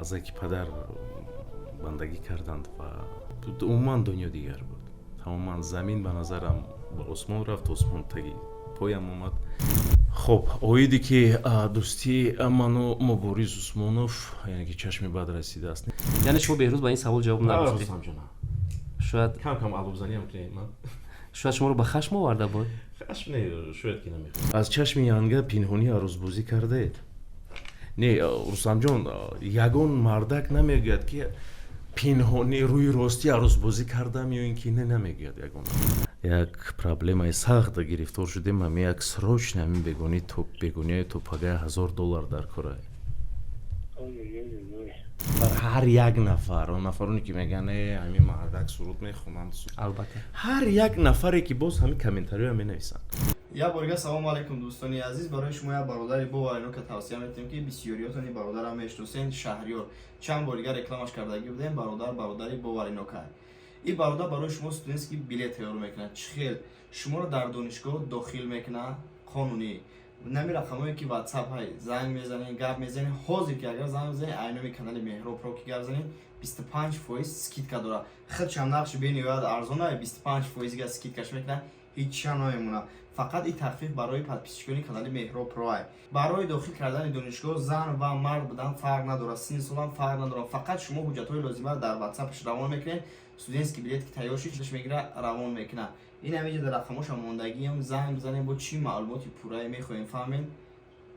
Аз ки падар бандагӣ карданд ва умуман дунё дигар буд. Тамоман замин ба назарам ба осмон рафт, осмон таги поям омад. Хоб, оиде ки дӯстии ману Мубориз Усмонов, яъне ки чашми бад расидааст. Яъне шумо, Беҳрӯз, ба ин савол ҷавоб нагуфтед? Шояд кам кам алобзаниам кунем ман. Шояд шуморо ба хашм оварда буд. Хашм не, шояд ки намехост. Аз чашми янга пинҳонӣ арӯзбозӣ кардаед? Не, Рустамҷон, ягон мардак намегӯяд, ки пинҳонӣ, рӯи ростӣ арӯзбозӣ кардам ё ин ки не, намегӯяд ягон. Як проблемаи сахт гирифтор шудем. Ҳами як срочно ҳамин бегонӣ то бегониҳои то пагай 1000 доллар дар кора. Ҳар як нафар, он нафароне ки мегӯянд, э, ҳамин мардак суруд мехонанд. Албатта. Ҳар як нафаре ки боз ҳамин комментариҳоя менависанд. Як бор дига салому алайкум, дӯстони азиз. Барои шумо як бародари боваринока тавсия метиҳем, ки бисёриётон ин бародарам мешиносен, Шаҳриёр. Чанд бор дига рекламаш кардагӣ будем. Бародар бародари боваринока. Ин бародар барои шумо студентский билет тайёр мекунад. Чӣ хел? Шуморо дар донишгоҳ дохил мекунад қонунӣ. Нами рақамое ки Ватсап ҳай, занг мезанед, гап мезанед. Ҳозир ки агар занг бизанед, айноми канали Меҳроб ки гап занед, 25% скидка дорад. Худшам нақши бениҳоят арзона, 25% га скидкаш мекунад, ҳеччиам намемонад. Фақат ин тахфиф барои подписчикони канали Меҳроб Про. Барои дохил кардани донишгоҳ зан ва мард будан фарқ надорад, синни солам фарқ надорад. Фақат шумо ҳуҷҷатҳои лозимаро дар Ватсапаш равон мекунед. Студентский билет ки тайёр шид, мегира, равон мекунад. Ин ҳамиҷа дар рақамоша мондагиам, занг бизанем. Бо чӣ маълумоти пуррае мехоҳем фаҳмем,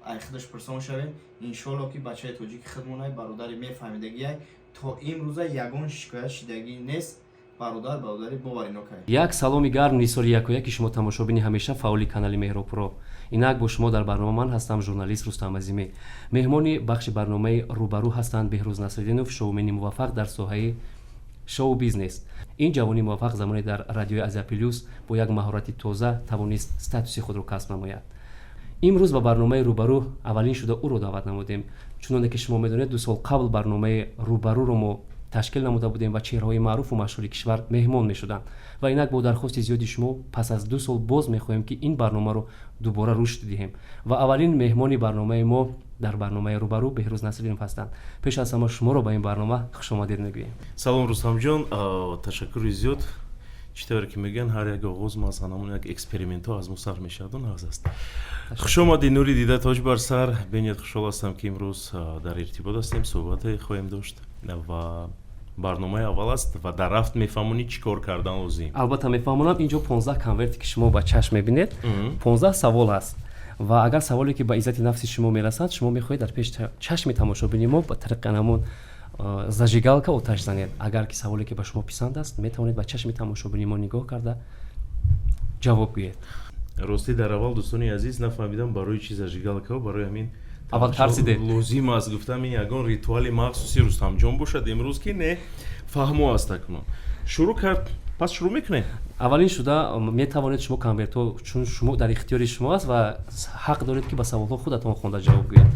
ай худаш пурсон шавем. Иншоалло, ки бачаи тоҷики худмонай, бародари мефаҳмидагиай. То имрӯза ягон шикоят шидагӣ нест. Бародар бародари боваринокай. Як саломи гарм нисори якояки шумо, тамошобини ҳамеша фаъоли канали Меҳробпуро. Инак бо шумо дар барнома ман ҳастам, журналист Рустам Азимӣ. Меҳмони бахши барномаи «Рӯбарӯ» ҳастанд Беҳрӯз Насриддинов, шоумени муваффақ дар соҳаи шоу бизнес. Ин ҷавони муваффақ замоне дар радиои Азия Плюс бо як маҳорати тоза тавонист статуси худро касб намояд. Имрӯз ба барномаи «Рӯбарӯ» аввалин шуда ӯро даъват намудем. Чуноне ки шумо медонед, 2 сол қабл барномаи «Рӯбарӯро» мо ташкил намуда будем ва чеҳраҳои маъруфу машҳури кишвар меҳмон мешуданд. Ва инак бо дархости зиёди шумо пас аз 2 сол боз мехоҳем, ки ин барномаро дубора рушд диҳем ва аввалин меҳмони барномаи мо дар барномаи «Рӯбарӯ» Беҳрӯз Насриддинов ҳастанд. Пеш аз ҳама шуморо ба ин барнома хушомадед мегӯем. Салом, Рустамҷон, ташаккури зиёд. Чӣ тавре ки мегӯянд, ҳар як оғоз, масалан, ҳамон як экспериментҳо аз мо сар мешаваду нағз аст. Хушомадӣ, нури дида, тоҷ бар сар. Бениҳоят хушҳол ҳастам, ки имрӯз дар иртибот ҳастем, суҳбате хоҳем дошт ва барномаи аввал аст ва дар рафт мефаҳмонӣ, чӣ кор кардан лозим. Албатта, мефаҳмонам. Инҷо 15 конверте, ки шумо ба чашм мебинед, 15 савол аст ва агар саволе ки ба иззати нафси шумо мерасад, шумо мехоҳед дар пеш чашми тамошобини мо ба тариқи ҳамон зажигалка оташ занед. Агар ки саволе ки ба шумо писанд аст, метавонед ба чашми тамошобини мо нигоҳ карда ҷавоб гӯед. Ростӣ, дар аввал, дӯстони азиз, нафаҳмидам, барои чи зажигалкао. Барои ҳамин аввал тарсидед. Лозим аст, гуфтам, ин ягон ритуали махсуси Рустамҷон бошад имрӯз, ки не, фаҳмо аст. Акнун шурӯъ кард, пас шурӯъ мекунем. Аввалин шуда метавонед шумо конвертҳо, чун шумо дар ихтиёри шумо аст ва ҳақ доред, ки ба саволҳо худатон хонда ҷавоб гӯед.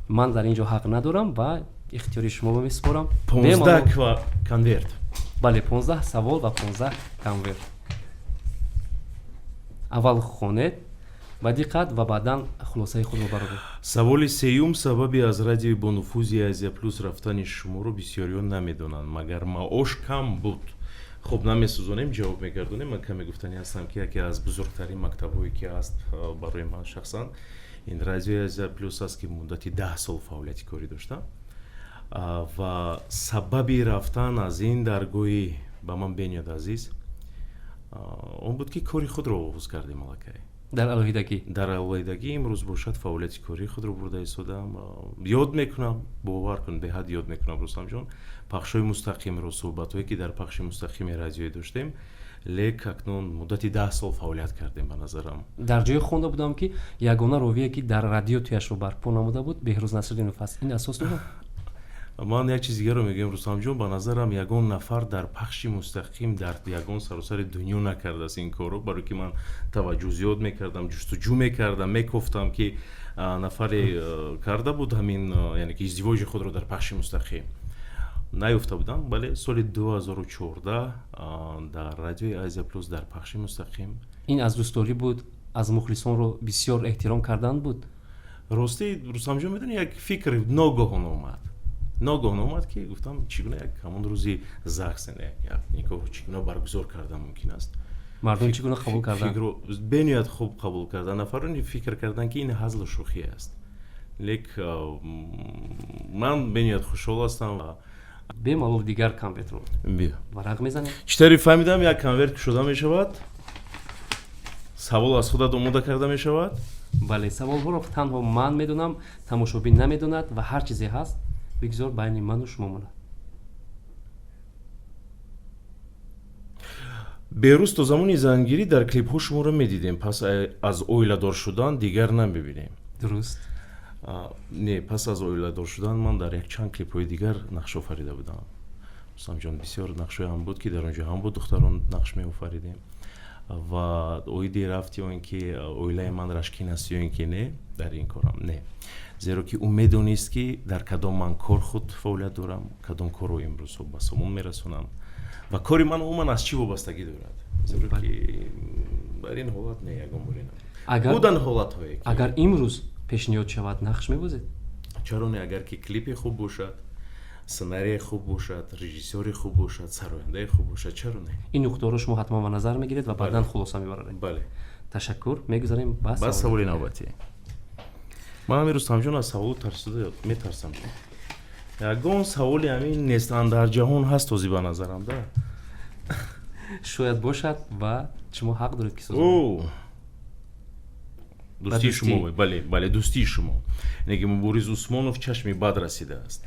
Ман дар ин ҷо ҳақ надорам ва ихтиёри шумо месупорам. 15 конверт. Бале, 15 савол ва 15 конверт. Аввал хонед ба диққат ва баъдан хулосаи худро бароред. Саволи сеюм: сабаби аз радиои бонуфузи Азия Плюс рафтани шуморо бисёриён намедонанд. Магар маош кам буд? Хуб, намесӯзонем, ҷавоб мегардонем. Ман каме гуфтанӣ ҳастам, ки яке аз бузургтарин мактабҳое ки ҳаст барои ман шахсан, ин радиои Азия Плюс аст, ки муддати 10 сол фаъолияти корӣ доштам. Ва сабаби рафтан аз ин даргоҳи ба ман бениҳоят азиз он буд, ки кори худро оғоз кардем аллакай. Дар алоҳидагӣ. Дар алоҳидагӣ. Имрӯз бошад, фаъолияти кории худро бурда истодам. Ёд мекунам, бовар кун, беҳад ёд мекунам, Рустамҷон, пахшҳои мустақимро, суҳбатҳое ки дар пахши мустақими радиоӣ доштем. Лек акнун муддати 10 сол фаъолият кардем, ба назарам. Дар ҷое хонда будам, ки ягона ровие, ки дар радио туяшро барпо намуда буд, Беҳрӯз Насриддинов аст. Ин асос дорад? Ман як чиз дигарро мегӯям, Рустамҷон: ба назарам, ягон нафар дар пахши мустақим дар ягон саросари дунё накардааст ин корро, барое ки ман таваҷҷӯҳ зиёд мекардам, ҷустуҷӯ мекардам, мекофтам, ки нафаре карда буд ҳамин, яъне ки издивоҷи худро дар пахши мустақим, наёфта будам. Бале, соли 2014 дар радиои Азия Плюс дар пахши мустақим. Ин аз дӯстдорӣ буд, аз мухлисонро бисёр эҳтиром кардан буд? Ростӣ, Рустамҷон, медонӣ, як фикр ногаҳон омад. Ногоҳ омад, ки гуфтам, чӣ гуна як ҳамон рӯзи ЗАГС, як никоҳ чӣ гуна баргузор кардан мумкин аст? Мардум чӣ гуна қабул карданд? Фикрро бениҳоят хуб қабул карданд. Нафароне фикр карданд, ки ин ҳазлу шӯхӣ аст, лек ман бениҳоят хушҳол ҳастам. Бемалол дигар конвертро биё варақ мезанем. Чӣ тавре фаҳмидам, як конверт кушода мешавад, савол аз худат омода карда мешавад. Бале, саволҳоро танҳо ман медонам, тамошобин намедонад ва ҳар чизе ҳаст, бигзор байни ману шумо монад. Берӯз то замони зангирӣ дар клипҳо шуморо медидем, пас аз оиладор шудан дигар намебинем. Дуруст. Не, пас аз оиладор шудан ман дар якчанд клипҳои дигар нақш офарида будам, Рустамҷон. Бисёр нақшҳое ҳам буд, ки дар он ҷо ҳам бо духтарон нақш меофаридем. Ва оиди рафти он ки оилаи ман рашкин аст ё ин ки не, дар ин корам не, зеро ки ӯ медонист, ки дар кадом ман кор худ фаъолият дорам, кадом корро имрӯзҳо ба сомон мерасонам ва кори ман умуман аз чӣ вобастагӣ дорад, зеро ки бар ин ҳолат не, ягон боре Агар буданд ҳолатҳое. Агар имрӯз пешниҳод шавад, нақш мебозед? Чаро не? Агар ки клипи хуб бошад, сценарие хуб бошад, режиссёри хуб бошад, сарояндаи хуб бошад, чаро не? Ин нуқтаҳоро шумо ҳатман ба назар мегиред ва баъдан хулоса мебаред. Бале. Ташаккур, мегузарем ба ба саволи навбатӣ. Ман ҳамин, Рустамҷон, аз саволу тарсида метарсам. Ягон саволи ҳамин нестан дар ҷаҳон ҳаст този ба назарам да. Шояд бошад ва шумо ҳақ доред, ки сӯзонед. Дӯстии шумо, бале, бале, дӯстии шумо, яъне ки Мубориз Усмонов чашми бад расидааст.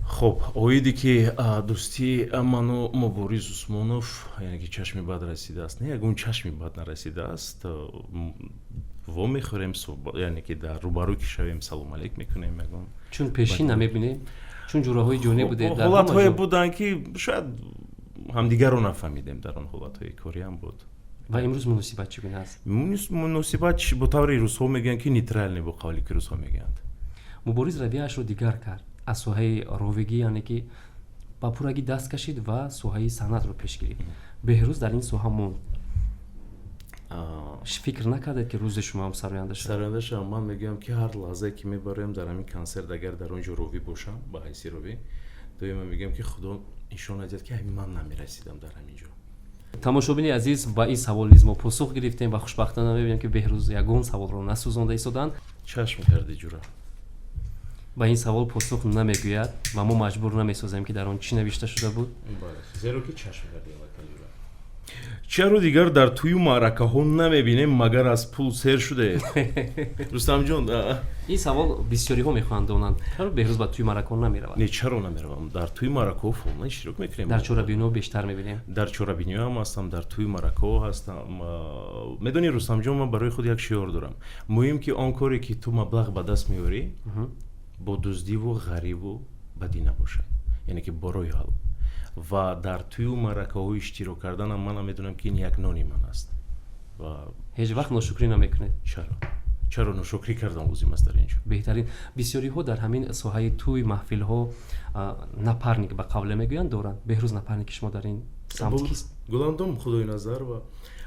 Хоб, оиде ки дӯстии ману Мубориз Усмонов, яъне ки чашми бад расидааст, не, ягон чашми бад нарасидааст. Во мехӯрем, яъне ки дар рӯбарӯ ки шавем, салом алейк мекунем, ягон Чун пешин намебинем, чун ҷураҳои ҷонӣ будед. Ҳолатҳое буданд, ки шояд ҳамдигарро нафаҳмидем, дар он ҳолатҳои кориам буд. Ва имрӯз муносибат чӣ гуна аст? Муносибат бо таври русҳо мегӯянд, ки нейтральный, бо қавле ки русҳо мегӯянд. Мубориз равияшро дигар кард, аз соҳаи ровигӣ, яъне ки ба пуррагӣ даст кашид ва соҳаи санъатро пеш гирифт. Беҳрӯз дар ин соҳа монд. Фикр накардед, ки рӯзе шумо ҳам сароянда шавед? Сароянда шавам? Ман мегӯям, ки ҳар лаҳзае ки мебароям дар ҳамин консерт, агар дар он ҷо ровӣ бошам, ба ҳайси ровӣ, доимо мегӯям, ки Худо нишон надиҳад, ки ҳамин ман намерасидам дар ҳамин ҷо. Тамошобини азиз, ба ин савол низ мо посух гирифтем ва хушбахтона мебинем, ки Беҳрӯз ягон саволро насӯзонда истоданд. Чашм карди, ҷура. Ба ин савол посух намегӯяд ва мо маҷбур намесозем, ки дар он чӣ навишта шуда буд. Зеро ки чашм карди. Чаро дигар дар тӯю маъракаҳо намебинем, магар аз пул сер шудаед, Рустамҷон? Ин савол бисёриҳо мехоҳанд донанд, чаро Беҳрӯз ба тӯи маъракаҳо намеравад? Не, чаро намеравам? Дар тӯи маъракаҳо фаъолона иштирок мекунем. Дар чорабиниҳо бештар мебинем. Дар чорабиниҳо ҳам ҳастам, дар тӯи маъракаҳо ҳастам. Медонӣ, Рустамҷон, ман барои худ як шиор дорам: муҳим ки он коре ки ту маблағ ба даст меорӣ, бо дуздиву ғариву бадӣ набошад, яъне ки бо роҳи ҳалол. Ва дар тӯю маъракаҳо иштирок карданам, манам медонам, ки ин як нони ман аст. Ва Ҳеҷ вақт ношукрӣ намекунед? Чаро, чаро ношукрӣ кардан лозим аст дар ин ҷо? Беҳтарин. Бисёриҳо дар ҳамин соҳаи тӯй маҳфилҳо напарник, ба қавле мегӯянд, доранд. Беҳрӯз, напарники шумо дар ин самт кист? Гуландом Худойназар ва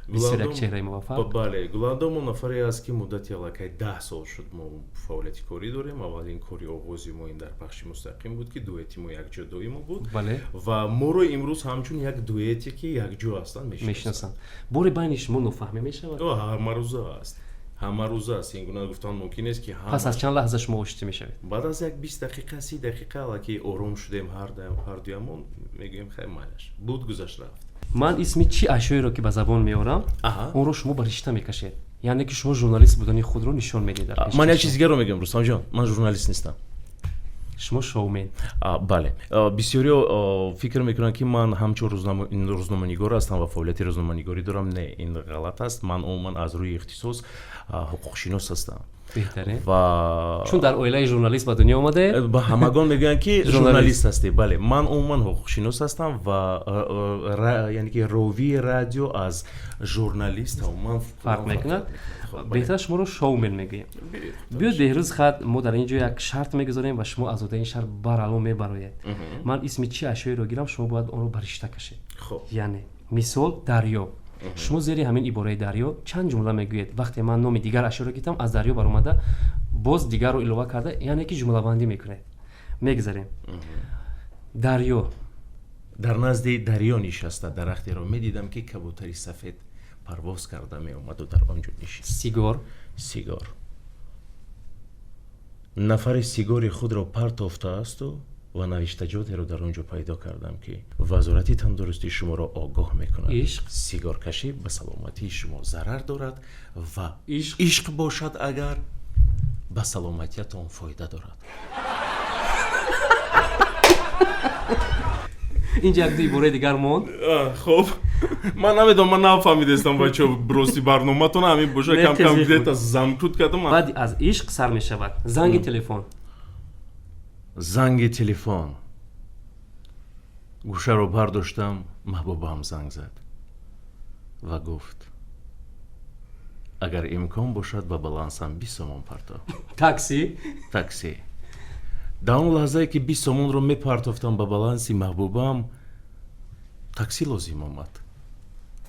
Бисёр як чеҳраи муваффақ. Бале, Гуландом он нафаре аст, ки муддати аллакай 10 сол шуд мо фаъолияти корӣ дорем. Аввалин кори оғози мо ин дар пахши мустақим буд, ки дуэти мо якҷо доимо буд. Ва моро имрӯз ҳамчун як дуэте, ки якҷо ҳастанд, мешиносанд. Боре байни шумо нофаҳмӣ мешавад? Ҳамарӯза аст, ҳамарӯза аст. Ин гуна гуфтан мумкин нест, ки Пас аз чанд лаҳза шумо оштӣ мешавед? Баъд аз як 20 дақиқа, 30 дақиқа аллакай ором шудем ҳардуямон, мегӯем: хай, майлаш, буд, гузашт, рафт. Ман исми чӣ ашёеро ки ба забон меорам, онро шумо ба ришта мекашед, яъне ки шумо журналист будани худро нишон медиҳед. Ман як чиз дигарро мегӯям, Рустамҷон: ман журналист нестам. Шумо шоумен. Бале, бисёриҳо фикр мекунанд, ки ман ҳамчун рӯзноманигор ҳастам ва фаъолияти рӯзноманигорӣ дорам. Не, ин ғалат аст. Ман умуман аз рӯи ихтисос ҳуқуқшинос ҳастам. Беҳтарин. Ва Чун дар оилаи журналист ба дунё омаде. Ба ҳамагон мегӯянд, ки журналист ҳастӣ. Бале, ман умуман ҳуқуқшинос ҳастам ва яъне ки ровии радио аз журналист умуман фарқ мекунад. Беҳтар шуморо шоумен мегӯем. Биёд, Беҳрӯз, хат мо дар ин ҷо як шарт мегузорем ва шумо аз одаи ин шарт барало мебароед. Ман исми чӣ ашёеро гирам, шумо бояд онро ба ришта кашед. Яъне мисол, дарё. Шумо зери ҳамин ибораи дарё чанд ҷумла мегӯед. Вақте ман номи дигар ашёро гирифтам, аз дарё баромада, боз дигарро илова карда, яъне ки ҷумлабандӣ мекунед. Мегзарем. Дарё. Дар назди дарё нишаста дарахтеро медидам, ки кабутари сафед парвоз карда меомаду дар он ҷо нишист. Сигор. Сигор. Нафаре сигори худро партофтаасту ва навиштаҷотеро дар он ҷо пайдо кардам, ки Вазорати тандурустӣ шуморо огоҳ мекунад. Ишқ. Сигоркашӣ ба саломатии шумо зарар дорад ва Ишқ. Ишқ бошад, агар ба саломатиятон фоида дорад. Инҷа як ду ибораи дигар монд. Хуб, ман намедонам, ман нафаҳмидастам, бачо, рости барноматон ҳамин боша. Не, кам кам тезиқ буд. Где-то замкнут кардам. Баъди аз ишқ сар мешавад. Занги телефон. Занги телефон. Гӯшаро бардоштам, маҳбубаам занг зад ва гуфт: агар имкон бошад, ба балансам 20 сомон парто. Такси. Такси. Дар он лаҳзае ки 20 сомонро мепартофтам ба баланси маҳбубаам, таксӣ лозим омад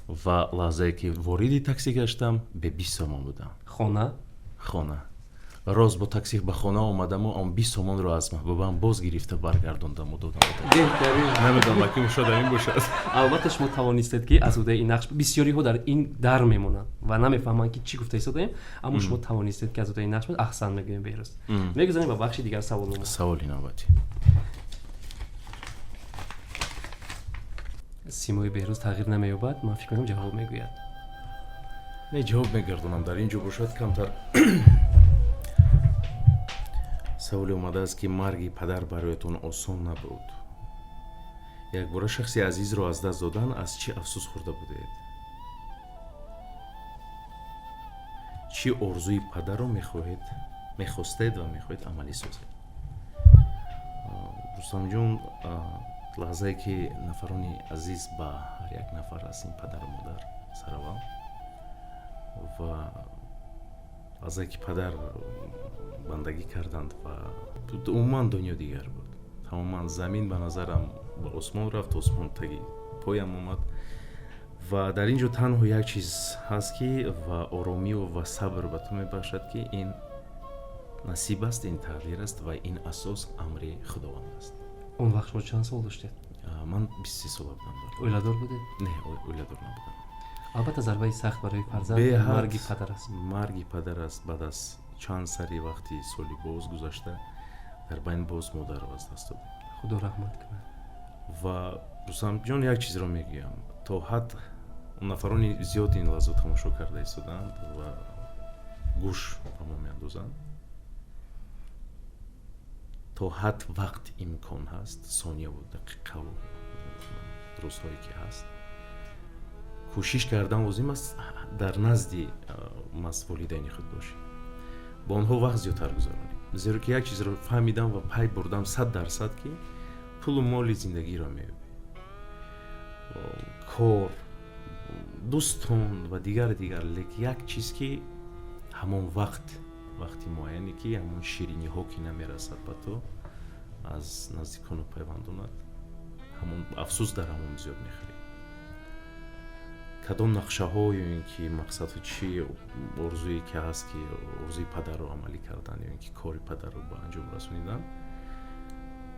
ва лаҳзае ки вориди таксӣ гаштам, бе 20 сомон будам. Хона. Хона. Рост бо таксӣ ба хона омадаму он 20 сомонро аз маҳбубаам боз гирифта баргардондаму додам. Беҳтарин. Намедонам, аким шояд ҳамин бошад. Албатта, шумо тавонистед, ки аз уҳдаи ин нақш, бисёриҳо дар ин дар мемонанд ва намефаҳманд, ки чӣ гуфта истодаем, аммо шумо тавонистед, ки аз уҳдаи ин нақш. Аҳсан мегӯем, Беҳрӯз. Мегузарем ба бахши дигар саволнома. Саволи навбатӣ. Симои Беҳрӯз тағйир намеёбад, ман фикр мекунам, ҷавоб мегӯяд. Не, ҷавоб мегардонам. Дар ин ҷо бошад, камтар саволе омадааст, ки марги падар бароятон осон набуд. Якбора шахси азизро аз даст додан, аз чӣ афсӯс хӯрда будед? Чӣ орзуи падарро мехоҳед, мехостед ва мехоҳед амалӣ созед? Рустамҷон, лаҳзае ки нафарони азиз ба ҳар як нафар аз ин падару модар сараввал ва лаҳзае ки падар бандагӣ карданд ва умуман дунё дигар буд, тамоман замин ба назарам ба осмон рафт, осмон таги поям омад. Ва дар ин ҷо танҳо як чиз ҳаст, ки ва оромию ва сабр ба ту мебахшад, ки ин насиб аст, ин тақдир аст ва ин асос амри Худованд аст. Он вақт шумо чанд сол доштед? Ман 23 сола будам. Оиладор будед? Не, оиладор набудам. Албатта, зарбаи сахт барои фарзанд Беҳад. марги падар аст. Марги падар аст. Баъд аз чанд сари вақти соли боз гузашта, дар байн боз модарро аз даст додем. Худо раҳмат кунад. Ва, Рустамҷон, як чизро мегӯям: то ҳад нафарони зиёд ин лаҳза тамошо карда истодаанд ва гӯш ба мо меандозанд. То ҳад вақт имкон ҳаст, сонияву дақиқаву рӯзҳое ки ҳаст, кӯшиш кардан лозим аст, дар назди мас волидайни худ бошӣ, бо онҳо вақт зиёдтар гузаронӣ, зеро ки як чизро фаҳмидам ва пай бурдам 100%, ки пулу моли зиндагиро меёбӣ, кор, дӯстон ва дигар дигар, лекин як чиз, ки ҳамон вақт, вақти муайяне, ки ҳамон шириниҳо ки намерасад ба ту аз наздикону пайвандонат, ҳамон афсӯс дар ҳамон зиёд мехӯрӣ. Кадом нақшаҳо ё ин ки мақсадҳо, чӣ орзуе ки ҳаст, ки орзуи падарро амалӣ кардан ё ин ки кори падарро ба анҷом расонидан.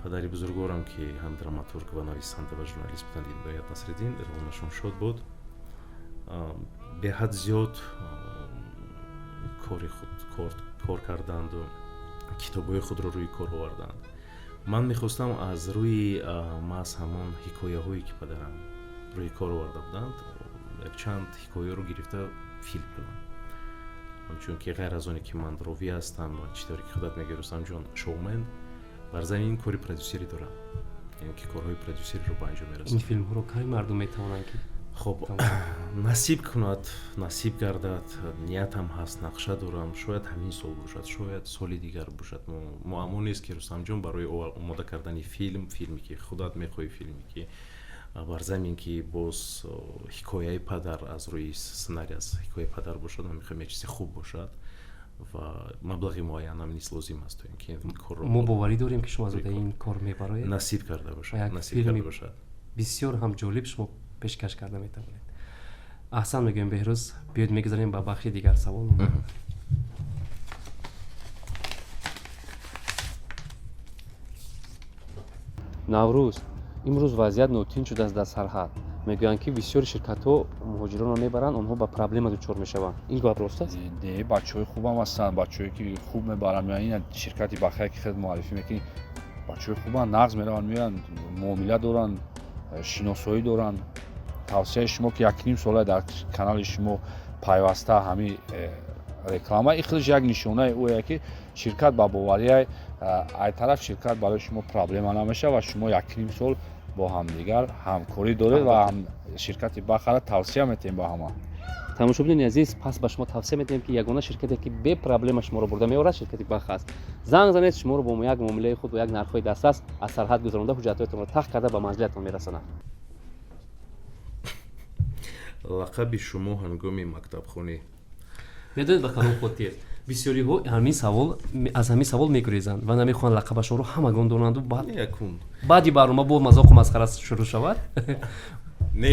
Падари бузургворам, ки ҳам драматург ва нависанда ва журналист буданд, Иноят Насриддин, равонашон шод буд, беҳад зиёд кори худ кор карданду китобҳои худро рӯи кор оварданд. Ман мехостам аз рӯи маҳз ҳамон ҳикояҳое, ки падарам рӯи кор оварда буданд, якчанд ҳикояро гирифта филм кунам. Ҳамчун ки ғайр аз оне ки ман ровӣ ҳастам ва чӣ тавре ки худат мегӯӣ, Рустамҷон, шоумен, бар замин кори продюсерӣ дорам, яъне ки корҳои продюсериро ба анҷом Ин мерасонам. филмҳоро кай мардум метавонанд ки Хоб, насиб кунад, насиб гардад, ниятам ҳаст, нақша дорам, шояд ҳамин сол бошад, шояд соли дигар бошад. Муаммо нест, ки, Рустамҷон, барои омода кардани филм, филме ки худат мехоҳӣ, филме ки бар замин, ки боз ҳикояи падар, аз рӯи сценарий, аз ҳикояи падар бошад, ман мехоҳам як чизи хуб бошад ва маблағи муайянам низ лозим аст, то ин ки ин корро Мо боварӣ дорем, ки шумо аз уҳдаи ин кор мебароед. Насиб карда бошад, Як насиб филми карда бошад. бисёр ҳам ҷолиб шумо пешкаш карда метавонед. Аҳсан мегӯем, Беҳрӯз. Биёед, мегузарем ба бахши дигар саволнома. Наврӯз, имрӯз вазъият нотинч шудааст дар сарҳад. Мегӯянд, ки бисёри ширкатҳо муҳоҷиронро мебаранд, онҳо ба проблема дучор мешаванд. Ин гап рост аст? Не, бачаҳои хубам ҳастанд, бачаҳое ки хуб мебаранд. Ин ширкати Бахия, ки хел муаррифӣ мекунӣ, бачаҳои хубанд, нағз мераванд, меоянд, муомила доранд, шиносоӣ доранд. Тавсияи шумо, ки 1,5 сола дар канали шумо пайваста ҳамин реклама, ин худаш як нишонаи ӯе, ки ширкат ба бовария. Ай тараф ширкат барои шумо проблема намешавад ва шумо 1,5 сол бо ҳамдигар ҳамкорӣ доред ва ширкати Бахара тавсия метиҳем ба ҳама. Тамошобинони азиз, пас ба шумо тавсия медиҳем, ки ягона ширкате, ки бепроблема шуморо бурда меорад, ширкати Баха аст. Занг занед, шуморо бо як муомилаи худ, бо як нархҳои дастрас аз сарҳад гузаронда, ҳуҷҷатҳоятонро тах карда, ба манзилатон мерасонад. Лақаби шумо ҳангоми мактабхонӣ? Медонед, ба кадом хотир бисёриҳо ҳамин савол аз ҳамин савол мегурезанд ва намехоҳанд лақабашонро ҳамагон донанду баъд якун баъди барнома бо мазоқу масхара шурӯъ шавад? Не,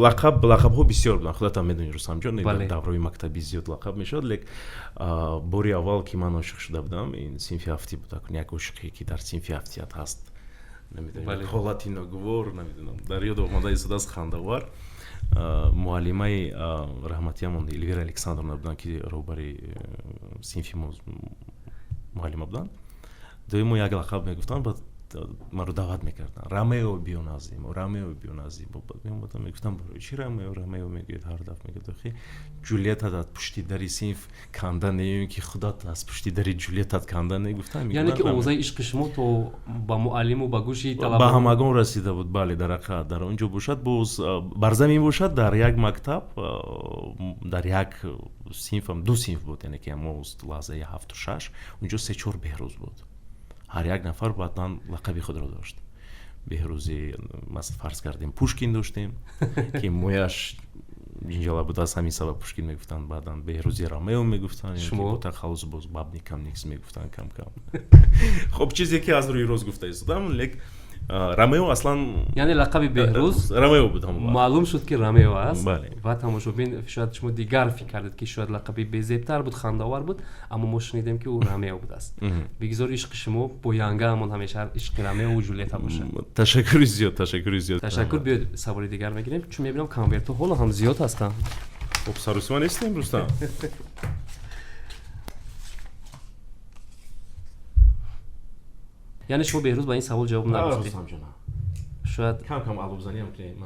лақаб, лақабҳо бисёр буданд, худатам медонӣ, Рустамҷон, дар давраи мактабӣ зиёд лақаб мешавад. Лек бори аввал, ки ман ошиқ шуда будам, ин синфи ҳафтӣ буд. Акун як ошиқе, ки дар синфи ҳафтият ҳаст, намедонам, ҳолати ногувор, намедонам, дар ёд омода истодааст, хандавар. Муаллимаи раҳматиямон Эльвира Александровна буданд, ки роҳбари синфи мо муаллима буданд. Доимо як лақаб мегуфтанд, баъд маро даъват мекарданд: «Ромео, биё назди мо, Ромео, биё назди мо». Баъд меомадам, мегуфтам: «Барои чӣ Ромео, Ромео мегӯед ҳар дафъа?» Мегӯяд: «Охи, Ҷулиетат аз пушти дари синф канда не, ё ки худат аз пушти дари Ҷулиетат канда не?» Гуфтам. Яъне ки овозаи ишқи шумо то ба муаллиму ба гӯши ба ҳамагон расида буд. Бале, дар ҳақиқат, дар он ҷо бошад, боз бар замин бошад, дар як мактаб, дар як синфам, ду синф буд, яъне ки мо лаҳзаи ҳафту шаш, унҷо се чор Беҳрӯз буд. Ҳар як нафар баъдан лақаби худро дошт. Беҳрӯзи, фарз кардем, Пушкин доштем, ки мӯяш ҷинҷала буд, аз ҳамин сабаб Пушкин мегуфтанд. Баъдан Беҳрӯзи Ромео мегуфтанд, шумо тахаллус боз Бабникам Никс мегуфтанд кам кам. Хоб, чизе ки аз рӯи рост гуфта истодам, лек Ромео аслан Яъне лақаби Беҳрӯз Ромео буд ҳамон вақт. Маълум шуд, ки Ромео аст. Бале. Ва тамошобин, шояд шумо дигар фикр кардед, ки шояд лақаби безебтар буд, хандаовар буд, аммо мо шунидем, ки ӯ Ромео будааст. Бигзор ишқи шумо бо янгаамон ҳамеша ишқи Ромеову Ҷулета бошад. Ташаккури зиёд, ташаккури зиёд. Ташаккур. Биёед, саволи дигар мегирем, чун мебинам, конвертҳо ҳоло ҳам зиёд ҳастанд. Хоб, сарусима нестем, Рустам. Яъне шумо, Беҳрӯз, ба ин савол ҷавоб нагуфтед? Шояд кам кам алобзаниам кунем.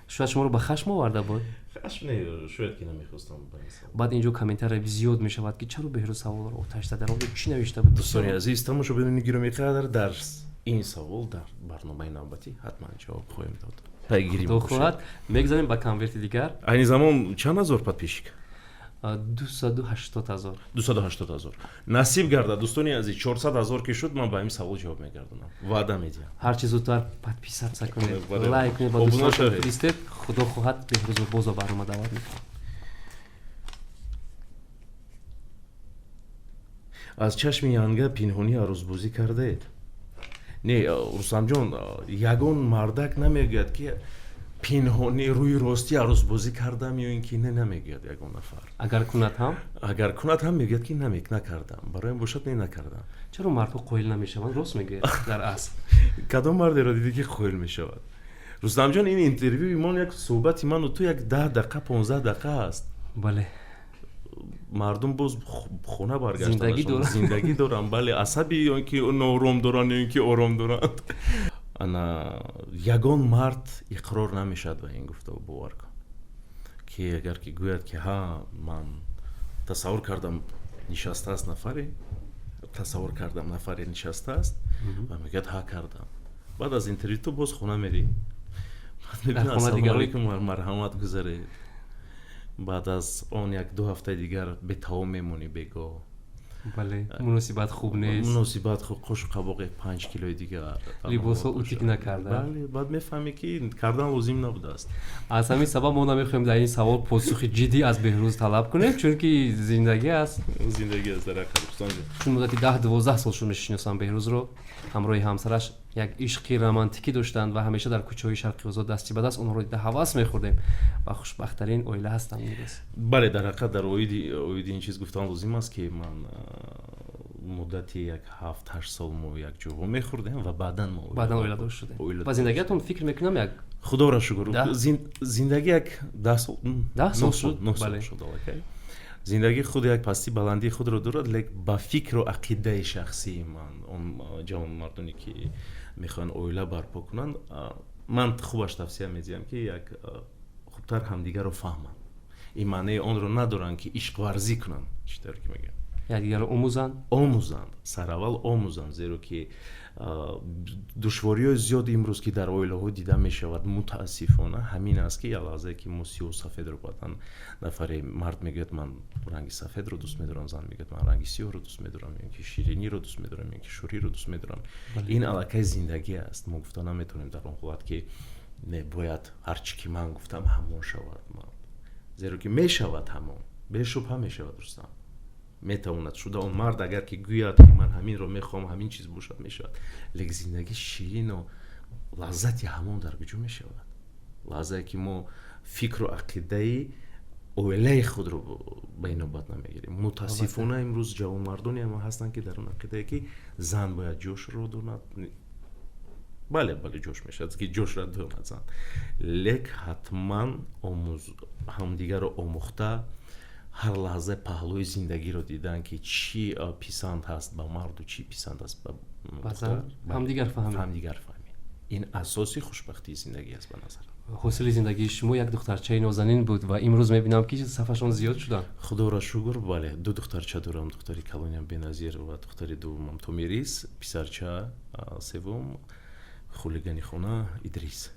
Шояд шуморо ба хашм оварда буд. Хашм не, шояд ки намехостам ба ин савол. Баъд инҷо комментария зиёд мешавад, ки чаро Беҳрӯз саволро оташ зад, дар он чӣ навишта буд? Дӯстони азиз, тамошобинони гиромиқадр, дар ин савол дар барномаи навбатӣ ҳатман ҷавоб хоҳем дод, пайгирӣ. Худо хоҳад, мегзарем ба конверти дигар. Айни замон чанд ҳазор подписчик? 280 000. 280 000. Насиб гардад, дӯстони азиз, 400 000 ки шуд, ман ба ҳамин савол ҷавоб мегардонам, ваъда медиҳам. Ҳарчи зудтар подписаться кунед, Бале. лайк кунед, ба Обуна дӯстонатон шавед. фиристед. Худо хоҳад, Беҳрӯзро боз ба барнома даъват мекунем. Аз чашми янга пинҳонӣ арӯзбозӣ кардаед? Не, Рустамҷон, ягон мардак намегӯяд, ки пинҳонӣ, рӯи ростӣ арӯзбозӣ кардам ё ин ки не, намегӯяд ягон нафар. Агар кунад ҳам? Агар кунад ҳам, мегӯяд, ки накардам. Бароям бошад, не, накардам. Чаро мардҳо қоил намешаванд? Рост мегӯяд дар асл. Кадом мардеро дидӣ, ки қоил мешавад, Рустамҷон? Ин интервюи мон, як суҳбати ману ту як 10 дақиқа, 15 дақиқа аст. Мардум боз хона Зиндагӣ баргаштанашон доранд. Зиндагӣ доранд, бале. Асаби ё ин ки ноором доранд, ё ин ки ором доранд. Ана ягон мард иқрор намешавад ба ин гуфтаву, бовар кун, ки агар ки гӯяд, ки ҳа, ман тасаввур кардам, нишастааст нафаре, тасаввур кардам, нафаре нишастааст ва мегӯяд: «Ҳа, кардам». Баъд аз интервю ту боз хона мерӣ, баъд мебинӣ: Дар хона «Ассалому дигарон- алайкум, марҳамат, гузаред». Баъд аз он як ду ҳафтаи дигар бетаом мемонӣ бегоҳ. Бале, муносибат хуб нест. Муносибат хуб, қошу қабоқи 5 килои дигар. Либосҳо утюг накарда. Бале, баъд мефаҳмӣ, ки кардан лозим набудааст. Аз ҳамин сабаб мо намехоҳем дар ин савол посухи ҷиддӣ аз Беҳрӯз талаб кунем, чунки зиндагӣ аст. Зиндагӣ аст дар ҳақиқат, Рустамҷон. Чун муддати 10-12 сол шуд мешиносам Беҳрӯзро, ҳамроҳи ҳамсараш як ишқи романтикӣ доштанд ва ҳамеша дар кӯчаҳои Шарқи Озод дасти ба даст онҳоро дида ҳавас мехӯрдем ва хушбахттарин оила ҳастанд имрӯз. Бале, дар ҳақиқат, дар оиди ин чиз гуфтан лозим аст, ки ман Муддати як 7-8 сол мо якҷо вомехӯрдем ва баъдан мо баъдан оиладор шудем ва зиндагиатон, фикр мекунам, як Худоро шукр, зиндагӣ як 10 сол 10 сол шуд. 9 сол шуд аллакай. Зиндагӣ худ як пастӣ баландии худро дорад, лек ба фикру ақидаи шахсии ман, он ҷавонмардоне, ки мехоҳанд оила барпо кунанд, ман хубаш тавсия медиҳам, ки як хубтар ҳамдигарро фаҳманд. Ин маънеи онро надоранд, ки ишқварзӣ кунанд, чӣ тавре ки мегӯям. Якдигарро омӯзанд. Омӯзанд, сараввал омӯзанд, зеро ки душвориҳои зиёд имрӯз, ки дар оилаҳо дида мешавад, мутаассифона, ҳамин аст, ки як лаҳзае ки мо сиёҳу сафедро, баъдан нафаре мард мегӯяд: «Ман ранги сафедро дӯст медорам», зан мегӯяд: «Ман ранги сиёҳро дӯст медорам», ё ки шириниро дӯст медорам, ё ки шӯриро дӯст медорам. Ин аллакай зиндагӣ аст. Мо гуфта наметавонем дар он ҳолат, ки не, бояд ҳар чӣ ки ман гуфтам, ҳамон шавад, зеро ки мешавад ҳамон, бешубҳа мешавад. Рустам, метавонад шуда. Он мард агар ки гӯяд, ки ман ҳаминро мехоҳам, ҳамин чиз бошад, мешавад. Лек зиндагӣ ширину лаззати ҳамон дар куҷо мешавад? Лаҳзае ки мо фикру ақидаи оилаи худро ба инобат намегирем. Мутаассифона, имрӯз ҷавонмардоне ҳам ҳастанд, ки дар он ақидае, ки зан бояд ҷошро донад. Бале, бале, ҷош мешавад, ки ҷошро донад зан, лек ҳатман ҳамдигарро омӯхта, ҳар лаҳза паҳлӯи зиндагиро дидан, ки чӣ писанд ҳаст ба марду чӣ писанд аст ба ҳамдигарфаҳмӣ. Ҳамдигарфаҳмӣ — ин асоси хушбахтии зиндагӣ аст, ба назарам. Ҳосили зиндагии шумо як духтарчаи нозанин буд ва имрӯз мебинам, ки сафашон зиёд шуданд. Худоро шукр, бале, ду духтарча дорам. Духтари калониам Беназир ва духтари дуввумам Томирис, писарча севум, хулигани хона Идрис.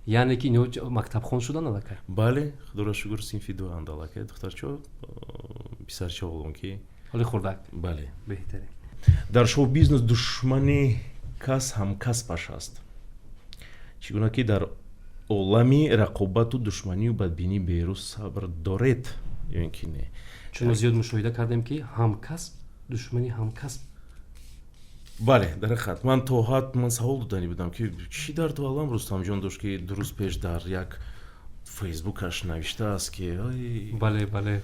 Яъне ки ино мактабхон шуданд аллакай? Бале, худоро шукр, синфи дуанд аллакай духтарчо, писарча ҳолон ки ҳоли хурдак. Бале. Беҳтарин. Дар шоу бизнес душмани кас ҳамкасбаш аст. Чӣ гуна ки дар олами рақобату душманию бадбинӣ Беҳрӯз сабр доред ё ин ки не? Чун мо зиёд мушоҳида кардем, ки ҳамкасб душмани ҳамкасб. Бале, дар ҳақиқат, ман то ҳад ман савол додани будам, ки чӣ дарду алам Рустамҷон дошт, ки 2 рӯз пеш дар як фейсбукаш навиштааст, ки бале бале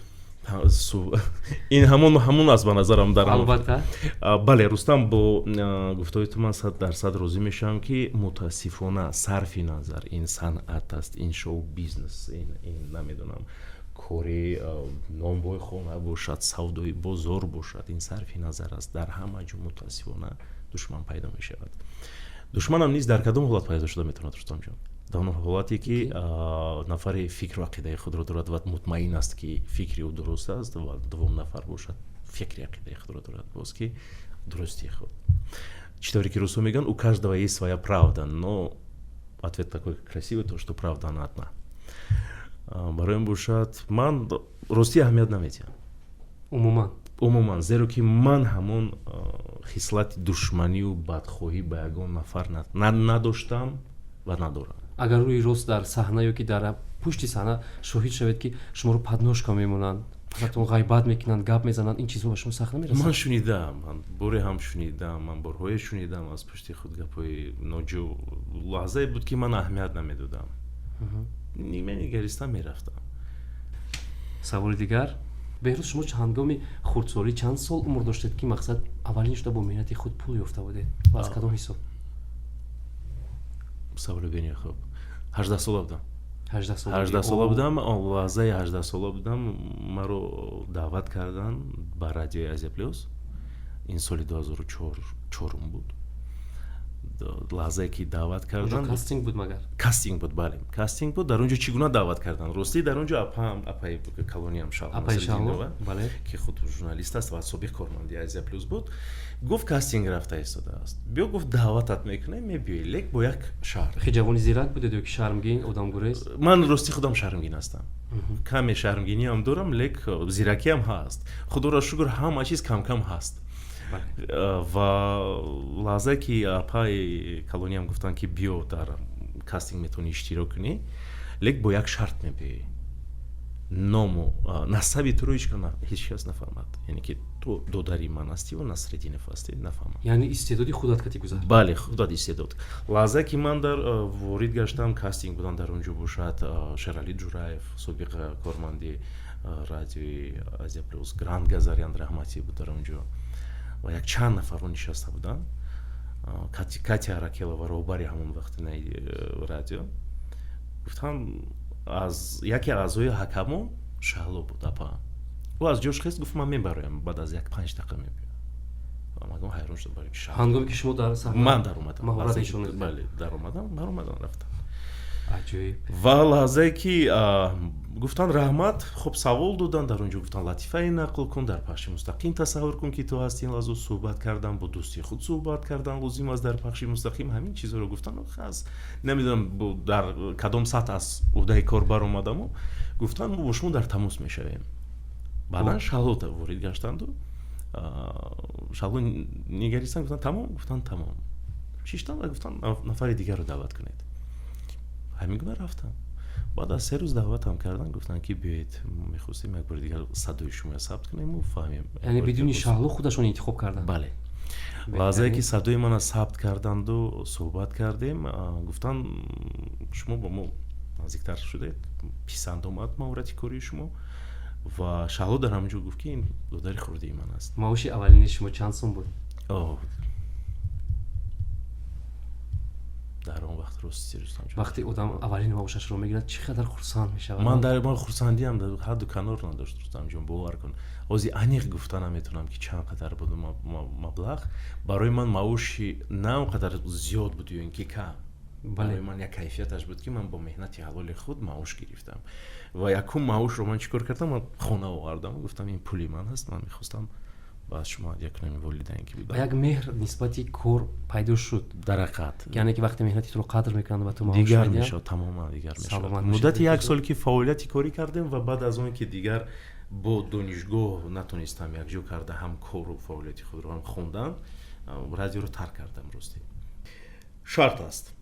Ин ҳамон аст, ба назарам, дар Албатта. Бале, Рустам, бо гуфтаҳои ту ман 100% розӣ мешавам, ки мутаассифона, сарфи назар ин санъат аст, ин шоу бизнес, ин намедонам, кори нонвойхона бошад, савдои бозор бошад, ин сарфи назар аст, дар ҳама ҷо мутаассифона душман пайдо мешавад. Душманам низ дар кадом ҳолат пайдо шуда метавонад, Рустамҷон? Дар он ҳолате, ки нафаре фикру ақидаи худро дорад ва мутмаин аст, ки фикри ӯ дуруст аст, ва дуввум нафар бошад, фикри ақидаи худро дорад боз, ки дурустии худ. Чӣ тавре ки русҳо мегӯянд: «У каждого есть своя правда», но ответ такой красивый, то что правда она одна. Барои бошад, ман ростӣ аҳамият намедиҳам. Умуман? Умуман, зеро ки ман ҳамон хислати душманию бадхоҳӣ ба ягон нафар надоштам ва надорам. Агар рӯи рост дар саҳна ё ки дар пушти саҳна шоҳид шавед, ки шуморо подножка мемонанд, пасатон ғайбат мекунанд, гап мезананд, ин чизҳо ба шумо сахт намерасад? Ман шунидам, ман боре ҳам шунидам, ман борҳое шунидам аз пушти худ гапҳои ноҷо. Лаҳзае буд, ки ман аҳамият намедодам, нигариста мерафтам. Саволи дигар: Беҳрӯз, шумо ҳангоми хурдсолӣ чанд сол умр доштед, ки мақсад аввалин шуда бо меҳнати худ пул ёфта будед ва аз кадом ҳисоб? Саволи бени хуб. 18 сола будам. 18 сола. 18 сола будам. Лаҳзаи 18 сола будам, маро даъват карданд ба радиои Азия Плюс. Ин соли 2004-ум буд. Лаҳзае ки даъват карданд, Кастинг буд магар? Кастинг буд, бале, кастинг буд. Дар он ҷо чӣ гуна даъват карданд, ростӣ? Дар он ҷо апаам, апаи калониам Шаҳло, ки худ журналист аст ва собиқ корманди Азия Плюс буд, гуфт: «Кастинг рафта истодааст, биё», гуфт, «даъватат мекунем, мебиёӣ, лек бо як шарт». Хе, ҷавони зирак будед ё ки шармгин, одамгурез? Ман ростӣ худам шармгин ҳастам, каме шармгиниам дорам, лек зиракиам ҳаст, худоро шукр, ҳама чиз камкам ҳаст. Ва лаҳзае ки апаи калониам гуфтанд, ки биё, дар кастинг метавонӣ иштирок кунӣ, лек бо як шарт мебиёӣ: ному насаби туро ҳеҷ кас нафаҳмад, яъне ки ту додари ман ҳастӣ ва Насрединов ҳастӣ, нафаҳмад. Яъне истеъдоди худат кати гузар. Бале, худат истеъдод. Лаҳзае ки ман дар ворид гаштам, кастинг будам, дар он ҷо бошад Шерали Ҷураев, собиқ корманди радиои Азия Плюс, Гранд Газарян раҳматӣ буд дар он ҷо. Ва як чанд нафарро нишаста буданд. Катя Аракелова, роҳбари ҳамон вақтинаи радио, гуфтам, аз яке аъзои ҳакамон Шаҳло буд, апа. Ӯ аз ҷош хест, гуфт: «Ман мебароям, баъд аз як 5 дақиқа мебиём». Ман ҳайрон шудам, барои чи? Ҳангоме ки шумо дар саҳна Ман даромадам. Маҳорат нишон медодед. Бале, даромадам, баромадам, рафтам. Аҷоиб. Ва лаҳзае ки гуфтанд: «Раҳмат», хуб, савол доданд дар он ҷо, гуфтанд: «Латифае нақл кун, дар пахши мустақим тасаввур кун, ки ту ҳасти ин лаҳза, суҳбат кардан бо дӯсти худ, суҳбат кардан лозим аст дар пахши мустақим». Ҳамин чизҳоро гуфтанд. Аз намедонам, дар кадом сатҳ аз уҳдаи кор баромадаму гуфтанд: «Мо бо шумо дар тамос мешавем». Баъдан Шаҳлота ворид гаштанду Шаҳло нигаристан, гуфтанд: «Тамом?» Гуфтанд: «Тамом». Шиштанд ва гуфтанд: «Нафари дигарро даъват кунед». Ҳамин гуна рафтам. Баъд аз 3 рӯз даъватам карданд, гуфтанд, ки биёед, мехостем як бори дигар садои шуморо сабт кунему фаҳмем. Яъне бидуни Шаҳло худашон интихоб карданд? Бале. Лаҳзае ки садои мана сабт карданду суҳбат кардем, гуфтанд: «Шумо бо мо наздиктар шудед, писанд омад маҳорати кории шумо». Ва Шаҳло дар ҳамин ҷо гуфт, ки ин додари хурдии ман аст. Маоши аввалини шумо чанд сум буд? Дар он вақт, рости, Рустамҷон, Вақте одам аввалин маошашро мегирад, чӣ қадар хурсанд мешавад. Ман дар ман хурсандиам дар ҳадду канор надошт, Рустамҷон, бовар кун. Ҳозир аниқ гуфта наметавонам, ки чанд қадар буд маблағ. Барои ман маоши на он қадар зиёд буд ё ин ки кам. Барои ман як кайфияташ буд, ки ман бо меҳнати ҳалоли худ маош гирифтам. Ва якум маошро ман чӣ кор кардам? Ман хона овардам, гуфтам: «Ин пули ман аст, ман мехостам ба шумо ҳадя кунам», волидайн ки Ва будам. як меҳр нисбати кор пайдо шуд. Дар ҳақиқат. Яъне ки вақте меҳнати туро қадр мекунанд ва ту маош Дигар медиҳанд. мешавад, тамоман дигар мешавад. Саломат бошед, Муддати як Беҳрӯз. сол ки фаъолияти корӣ кардем ва баъд аз он ки дигар бо донишгоҳ натонистам якҷо карда ҳам кору фаъолияти худро, ҳам хондан, радиоро тарк кардам. Ростӣ, шарт аст,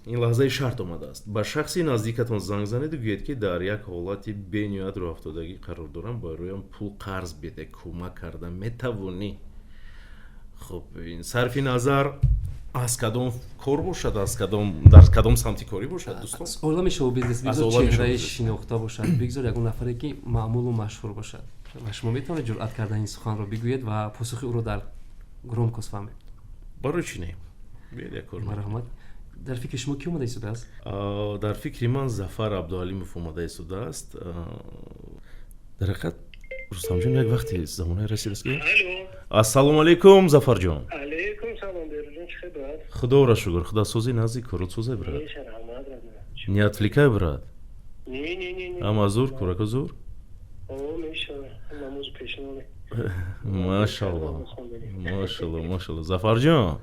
ин лаҳзаи шарт омадааст: ба шахси наздикатон занг занеду гӯед, ки дар як ҳолати бениҳоят рӯҳафтодагӣ қарор дорам, бароям пул қарз биде, кӯмак карда метавонӣ? Хуб, ин сарфи назар аз кадом кор бошад, аз кадом, дар кадом самти корӣ бошад, дӯстон. Аз олами шоу-бизнес. Аз Бигзор олами чеҳраи шоу-бизнес. шинохта бошад, бигзор ягон нафаре, ки маъмулу машҳур бошад. Ва шумо метавонед ҷуръат карда ин суханро бигӯед ва посухи ӯро дар громкость фаҳмед. Барои чӣ не? Биёед, як кор мекунем. Марҳамат. Дар фикри шумо кӣ омада истодааст? Дар фикри ман Зафар Абдуалимов омада истодааст. Дар ҳақиқат, Рустамҷон, як вақте замонаи расидааст, ки Алло. Ассалому алайкум, Зафарҷон. Алейкум салом, Беруҷон, чӣ хел, брат? Худоро шукр, худосозӣ, наздик коротсозе, брат. Меша, раҳмат, брат. Не отвлекай, брат. Не, не, не, не. Ама зур, курако зур. О, меша, намози пешиноне. Машалло, машалло, машалло. Зафарҷон,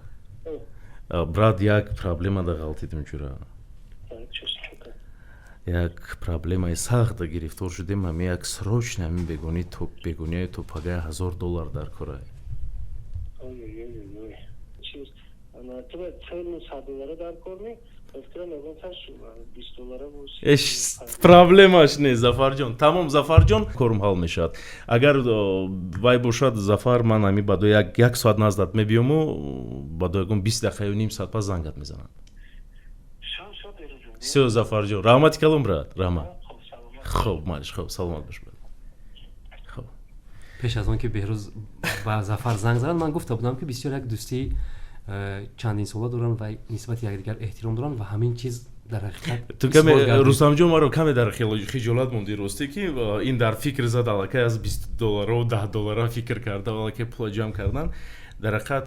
брат, як проблема да ғалтидим ҷура. Як проблемаи сахт гирифтор шудем. Ҳами як срочно, ҳамин бегонӣ то бегонияи то пагай 1000 доллар дар кора. Ой-ой-ой. Чиз, ана ту цельно 100 доллара дар кор ми? Фикрам ягон таш 20 доллара бу. Эш, проблемаш нест, Зафарҷон, тамом, Зафарҷон, корум ҳал мешавад. Агар вай бошад, Зафар, ман ҳами баъдо як соат наздат мебиёму баъдо ягон 20 дақиқа ё ним соат пас зангат мезанам. Шо, шо, Беруҷон. Всё, Зафарҷон, раҳмати калом, брат, раҳмат. Хоб, саломат. Хоб, малиш, хоб, саломат бош, брат, хоб. Пеш аз он ки Беҳрӯз ба Зафар занг занад, ман гуфта будам, ки бисёр як дӯстии чандинсола доранд ва нисбати якдигар эҳтиром доранд ва ҳамин чиз дар ҳақиқат Ту каме исбот гардид. Рустамҷон, маро каме дар хиҷолат мондӣ, ростӣ, ки ин дар фикр зад, аллакай аз 20 долларо, 10 доллара фикр карда, аллакай пула ҷамъ кардан. Дар ҳақиқат,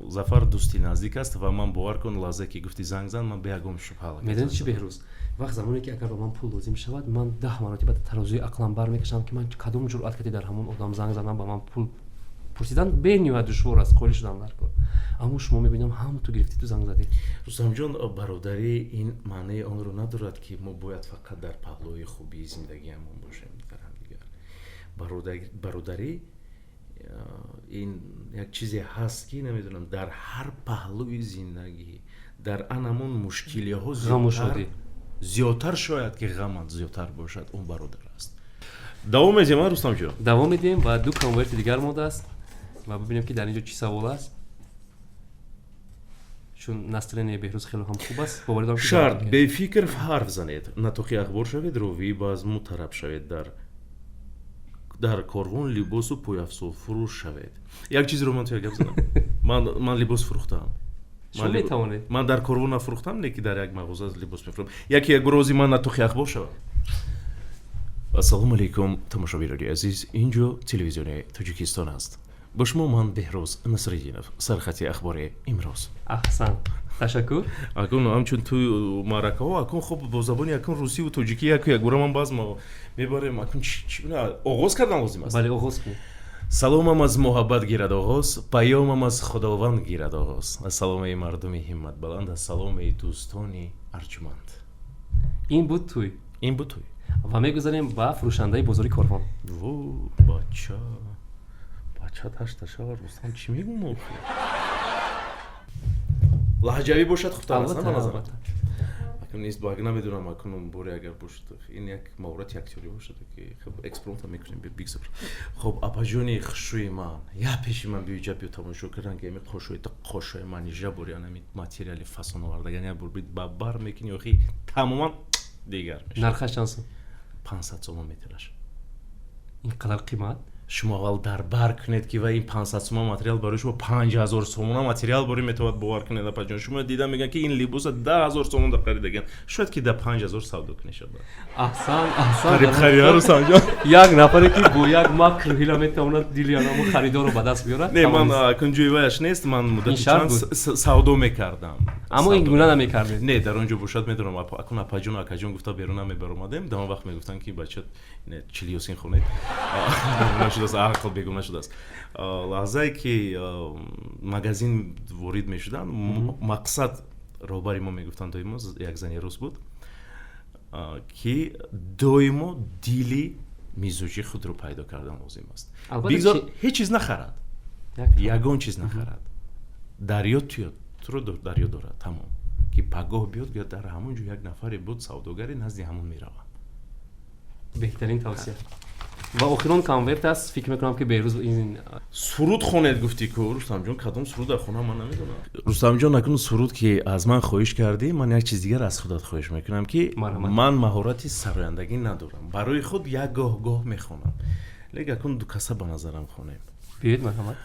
Зафар дӯсти наздик аст ва ман, бовар кун, лаҳзае ки гуфти занг зан, ман беягон шубҳа аллакай Медонед занг чӣ, задам. Беҳрӯз, вақт замоне ки агар ба ман пул лозим шавад, ман 10 маротиба тарозуи ақлам бармекашам, ки ман кадом ҷуръат кардӣ дар ҳамон одам занг занам. Ба ман пул пурсидан бениҳоят душвор аст, қоил шудан дар кор. Аммо шумо мебинам, ҳам ту гирифтӣ, ту занг задӣ. Рустамҷон, бародарӣ ин маънеи онро надорад, ки мо бояд фақат дар паҳлӯи хубии зиндагиамон бошем дар ҳамдигар. Бародарӣ ин як чизе ҳаст, ки намедонам, дар ҳар паҳлӯи зиндагӣ, дар ан ҳамон мушкилиҳо Ғаму шодӣ. Зиёдтар, шояд ки ғамат зиёдтар бошад, он бародар аст. Давом медиҳем, а, Рустамҷон? Давом медиҳем ва ду конверти дигар мондааст ва бибинем, ки дар ин ҷо чӣ савол аст, чун настроение Беҳрӯз хеле ҳам хуб аст, боварӣ дорам, ки Шарт: ҷавоб медиҳад. бефикр ҳарф занед, натоқи ахбор шавед, ровии базму тараб шавед, дар Дар Корвон либосу пойафзолфурӯш шавед. Як чизеро ман ту як гап занам: ман либос фурӯхтаам. Шумо метавонед. Ман дар Корвон нафурӯхтам, не ки дар як мағоза либос мефурӯхтам. Яке як рози ман натухи ахбор шавад. Ассалому алайкум, тамошобинони азиз, ин ҷо телевизиони Тоҷикистон аст, бо шумо ман Беҳрӯз Насриддинов. Сархати ахбори имрӯз. Аҳсан, ташаккур. Акун ҳамчун ту маъракаҳо, акун хуб, бо забони акун русиву тоҷикӣ яку якбора ман баъз мебарем. Акун оғоз кардан лозим аст. Бале, оғоз кунед. Саломам аз муҳаббат гирад оғоз, паёмам аз Худованд гирад оғоз. Ассалом, эй мардуми ҳимматбаланд, ассалом, эй дӯстони арҷуманд. Ин буд тӯй. Ин буд тӯй. Ва мегузарем ба фурӯшандаи бозори Корвон. Во, бача, бача, ташта шава. Рустам, чӣ мегӯм? Лаҳҷавӣ бошад хубтар аст, ба назарат? Акун нест, баг намедонам, акун боре агар бошад, ин як маҳорати актёрӣ бошад, ки хуб экспромта мекунем, бигзор. Хуб, апаҷони хушрӯи ман, я пеши ман биёҷа, биё тамошо кардан, ки ами қошои ту, қошои ман ижа бори анами материали фасон овардаган, як бор ба бар мекунӣ, охи тамоман дигар мешавад. Нархаш чанд сум? 500 сомон метраш. Ин қадар қимат? Шумо аввал дар бар кунед, ки ва ин 500 сомон материал барои шумо 5000 сомона материал борӣ метавонад. Бовар кунед, апаҷон, шумо дида мегӯянд, ки ин либоса 10 000 сомон да харидаган, шояд ки да 5000 савдо кунешад. Аҳсан, аҳсан. Қариб харида, Рустамҷон. Як нафаре, ки бо як макр ҳила метавонад дили анамо харидорро ба даст биёрад. Не, ман акун ҷои ваяш нест, ман муддати чанд савдо мекардам. Аммо ин гуна намекардед. Не, дар он ҷо бошад, медонам, акун апаҷону акаҷон гуфта берун намебаромадем. Дар он вақт мегуфтанд, ки бача, чилиёсин хонед шудааст, ақл бегуна шудааст. Лаҳзае ки магазин ворид мешуданд, мақсад роҳбари мо мегуфтанд доимо, як зани рус буд, ки доимо дили мизоҷи худро пайдо кардан лозим аст. Бигзор ҳеҷ чиз нахарад, ягон чиз нахарад, дар ёд туро дар ёд дорад, тамом, ки пагоҳ биёд, гӯяд, дар ҳамон ҷо як нафаре буд савдогаре, назди ҳамон меравам. Беҳтарин тавсия. Ва охирон конверт аст, фикр мекунам, ки Беҳрӯз ин Суруд хонед гуфтӣ ку, Рустамҷон, кадом суруд хонам, ман намедонам. Рустамҷон, акнун суруд ки аз ман хоҳиш кардӣ, ман як чиз дигар аз худат хоҳиш мекунам, ки ман маҳорати сарояндагӣ надорам, барои худ як гоҳ-гоҳ мехонам, лекин акнун ду каса ба назарам хонем. Биёед, марҳамат.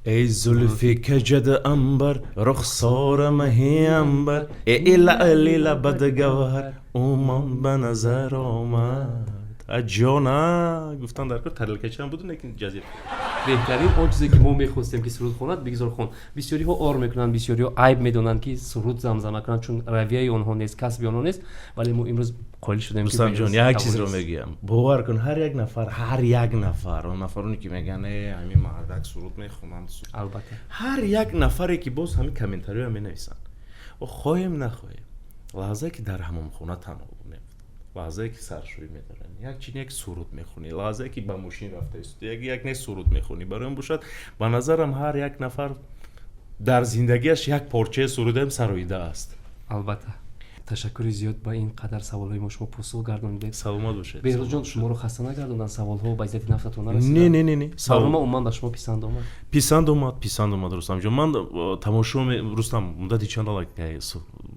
Эй зулфи каҷад амбар, рухсора маҳи амбар, эй лаъли лабад гавҳар, умон ба назар омад. Ҷона гуфтан дар кор тарелкачаам буду, лекин ҷазир. Беҳтарин он чизе, ки мо мехостем, ки суруд хонад, бигзор хон. Бисёриҳо ор мекунанд, бисёриҳо айб медонанд, ки суруд замзама кунанд, чун равияи онҳо нест, касби онҳо нест, вале мо имрӯз қоил шудем. Рустамҷон, як чизро мегӯям, бовар кун, ҳар як нафар, ҳар як нафар, он нафароне ки мегӯянд, э, ҳамин мардак суруд мехонанд, Албатта. ҳар як нафаре, ки боз ҳамин комментариҳоя менависанд, хоҳем нахоҳем, лаҳзае ки дар ҳамомхона танҳо, лаҳзае ки саршӯӣ медоранд, як чи як суруд мехонӣ, лаҳзае ки ба мошин рафта истоди, як як не суруд мехонӣ. Барои он бошад, ба назарам, ҳар як нафар дар зиндагиаш як порчаи сурудаам сароида аст. Албатта. Ташаккури зиёд, ба ин қадар саволҳои мо шумо посух гардонидед. Саломат бошед. Беҳрӯзҷон, шуморо хаста нагардонанд саволҳо, ба иззати нафсатон нарасиданд? Не, не, не, не. Барнома умуман ба шумо писанд омад? Писанд омад, писанд омад, Рустамҷон. Ман тамошо, Рустам, муддати чанд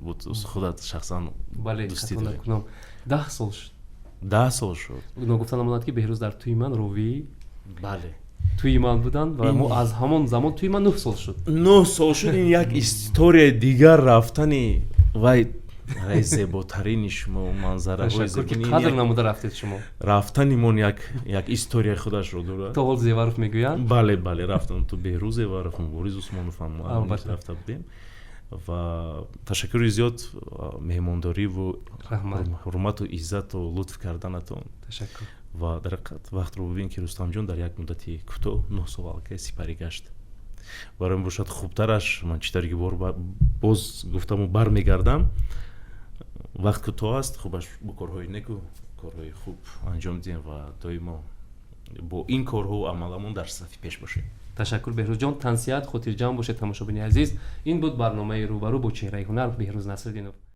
буд худат шахсан Бале, дӯстӣ дорем? Кунам, 10 сол шуд. 10 сол шуд. Ногуфта намонад, ки Беҳрӯз дар тӯи ман ровии Бале. тӯи ман буданд ва мо аз ҳамон замон, тӯи ман 9 сол шуд. 9 сол шуд. Ин як историяи дигар, рафтани вай рай зеботарини шумо, манзараҳои Ташаккур, ки қадр намуда рафтед шумо. Рафтанимон як историяи худашро дорад. То ҳол Зеваров мегӯянд. Бале, бале, рафтам, ту, Беҳрӯз Зеваров, Мубориз Усмонов ҳам Албатта. рафта будем. Ва ташаккури зиёд меҳмондориву Раҳмат. ҳурмату иззату лутф карданатон. Ташаккур. Ва дар ҳақиқат вақтро бибин, ки Рустамҷон дар як муддати кӯтоҳ 9 сол аллакай сипарӣ гашт. Барои бошад, хубтараш, ман чӣ тариқи бор боз гуфтаму бармегардам, вақт кӯтоҳ аст, хубаш бо корҳои неку корҳои хуб анҷом диҳем ва доимо бо ин корҳо амаламон дар сафи пеш бошем. Ташаккур, Беҳрӯзҷон, тансиҳат, хотирҷамъ бошед. Тамошобини азиз, ин буд барномаи «Рӯбарӯ» бо чеҳраи ҳунар Беҳрӯз Насриддинов.